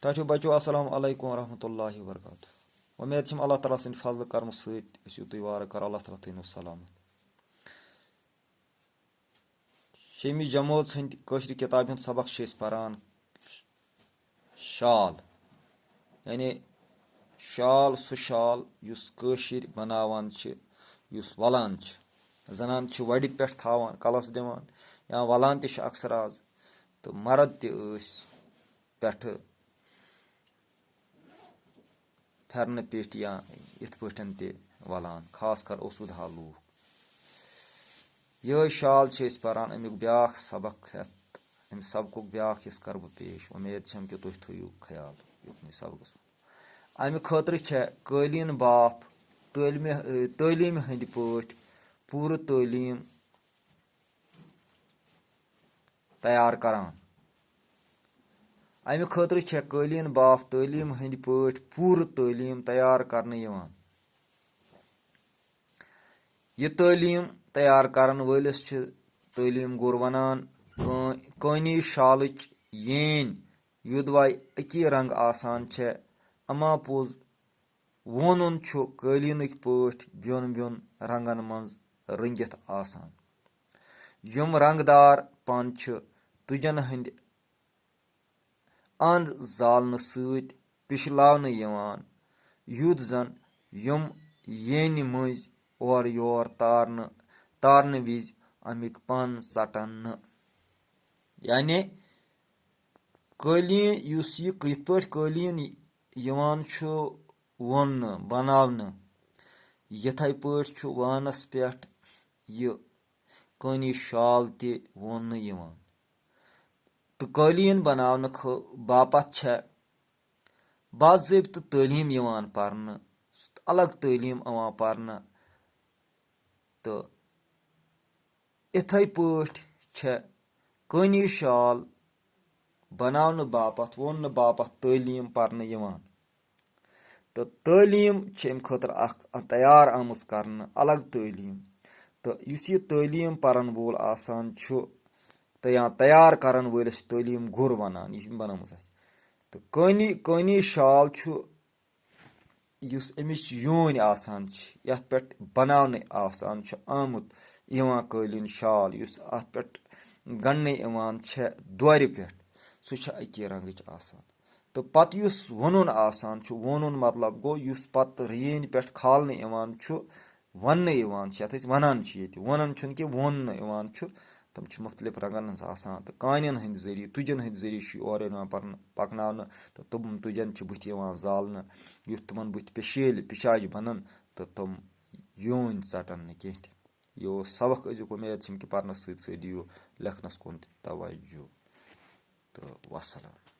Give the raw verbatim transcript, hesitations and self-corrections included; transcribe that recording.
ٹاٹھیو بچو، السلام علیکم ورحمۃ اللہ وبرکاتہ۔ وۄمید چھم اللہ تعالیٰ سٕنٛدِ فضلہٕ کرمہٕ سۭتۍ ٲسِو تُہۍ وارٕ کارٕ، اللہ تعالیٰ تھٲینو سلامت۔ شیٚمہِ جمٲژ ہٕنٛدِ کٲشرِ کِتابہِ ہُنٛد سبق چھِ أسۍ پران شال، یعنی شال، سُہ شال یُس کٲشِرۍ بناوان چھِ، یُس وَلان چھِ۔ زنان چھِ وَڑِ پٮ۪ٹھ تھاوان، کلس دِوان، یا وَلان تہِ چھِ اکثر آز، تہٕ مرد تہِ ٲسۍ پٮ۪ٹھٕ پھٮ۪رنہٕ پیٚٹھۍ یا یِتھ پٲٹھۍ تہِ وَلان، خاص کر اوسوٗدٕ حال لوٗکھ۔ یِہوٚے شال چھِ أسۍ پَران، اَمیُک بیٛاکھ سبق ہٮ۪تھ، اَمہِ سبقُک بیٛاکھ حصہٕ کَرٕ بہٕ پیش۔ وۄمید چھَم کہِ تُہۍ تھٲیِو خیال یُکنُے سبقَس۔ اَمہِ خٲطرٕ چھےٚ قٲلیٖن باپھ تعلیٖمہِ، تعلیٖمہِ ہٕنٛدۍ پٲٹھۍ پوٗرٕ تعلیٖم تیار کران۔ اَمہِ خٲطرٕ چھےٚ قٲلیٖن باپھ تعلیٖم ہٕنٛدۍ پٲٹھۍ پوٗرٕ تعلیٖم تیار کرنہٕ یِوان۔ یہِ تعلیٖم تیار کرن وٲلِس چھِ تعلیٖم گُر وَنان۔ کٲ-، کٲنی شالٕچ یین یودوے اَکی رنٛگ آسان چھےٚ، اما پوٚز وونُن چھُ قٲلیٖنٕکۍ پٲٹھۍ بیوٚن بیوٚن رنٛگن منٛز رٔنٛگِتھ آسان۔ یِم رنٛگدار پن چھِ تُجن ہٕنٛدِ اَنٛد زالنہٕ سۭتۍ پِشلاونہٕ یِوان، یُتھ زن یِم یینہِ مٔنٛزۍ اورٕ یور تارنہٕ، تارنہٕ وِزِ اَمِکۍ پن ژٹن نہٕ۔ یعنی قٲلیٖن یُس یہِ کِتھ پٲٹھۍ قٲلیٖن یِوان چھُ ووننہٕ، بناونہٕ، یِتھَے پٲٹھۍ چھُ وانَس پٮ۪ٹھ یہِ کٲنی شال تہِ ووننہٕ یِوان۔ تہٕ قٲلیٖن بناونہٕ خٲ-، باپتھ چھےٚ باضٲبطہٕ تعلیٖم یِوان پرنہٕ، الگ تعلیٖم یِوان پرنہٕ۔ تہٕ یِتھَے پٲٹھۍ چھےٚ کٲنی شال بناونہٕ باپتھ، ووننہٕ باپتھ تعلیٖم پرنہٕ یِوان۔ تہٕ تعلیٖم چھِ اَمہِ خٲطرٕ اکھ تیار آمٕژ کرنہٕ، الگ تعلیٖم۔ تہٕ یُس یہِ تعلیٖم پرن وول آسان چھُ، تہٕ یا تیار کرن وٲلِس چھِ تعلیٖم گُر وَنان، یہِ چھِ بنٲومٕژ اَسہِ۔ تہٕ کٲنی، کٲنی شال چھُ یُس اَمِچ یوٗنۍ آسان چھِ، یَتھ پٮ۪ٹھ بناونہٕ آسان چھُ آمُت یِوان قٲلیٖن شال، یُس اَتھ پٮ۪ٹھ گنٛڈنہٕ یِوان چھےٚ دورِ پٮ۪ٹھ، سُہ چھُ اَکی رنٛگٕچ آسان۔ تہٕ پَتہٕ یُس وونُن آسان چھُ، وونُن مطلب گوٚو یُس پَتہٕ رینۍ پٮ۪ٹھ کھالنہٕ یِوان چھُ، ووننہٕ یِوان چھِ، یَتھ أسۍ وَنان چھِ ییٚتہِ، وونُن چھُنہٕ کینٛہہ، ووننہٕ یِوان چھُ۔ تِم چھِ مُختلف رنٛگَن ہٕنٛز آسان تہٕ کانٮ۪ن ہٕنٛدۍ ذٔریعہٕ، تُجَن ہٕنٛدۍ ذٔریعہٕ چھُ یہِ اورٕ یِوان پَرنہٕ، پَکناونہٕ، تہٕ تِم تُجَن چھِ بُتھِ یِوان زالنہٕ، یُتھ تِمَن بُتھِ پِشیلۍ پِشاجہِ بَنَن تہٕ تِم یوٗنۍ ژَٹَن نہٕ کینٛہہ تہِ۔ یہِ اوس سبق أزیُک۔ اُمید چھِم کہِ پَرنَس سۭتۍ سۭتۍ دِیِو لیکھنَس کُن تہِ توجہ۔ تہٕ وَسَلام۔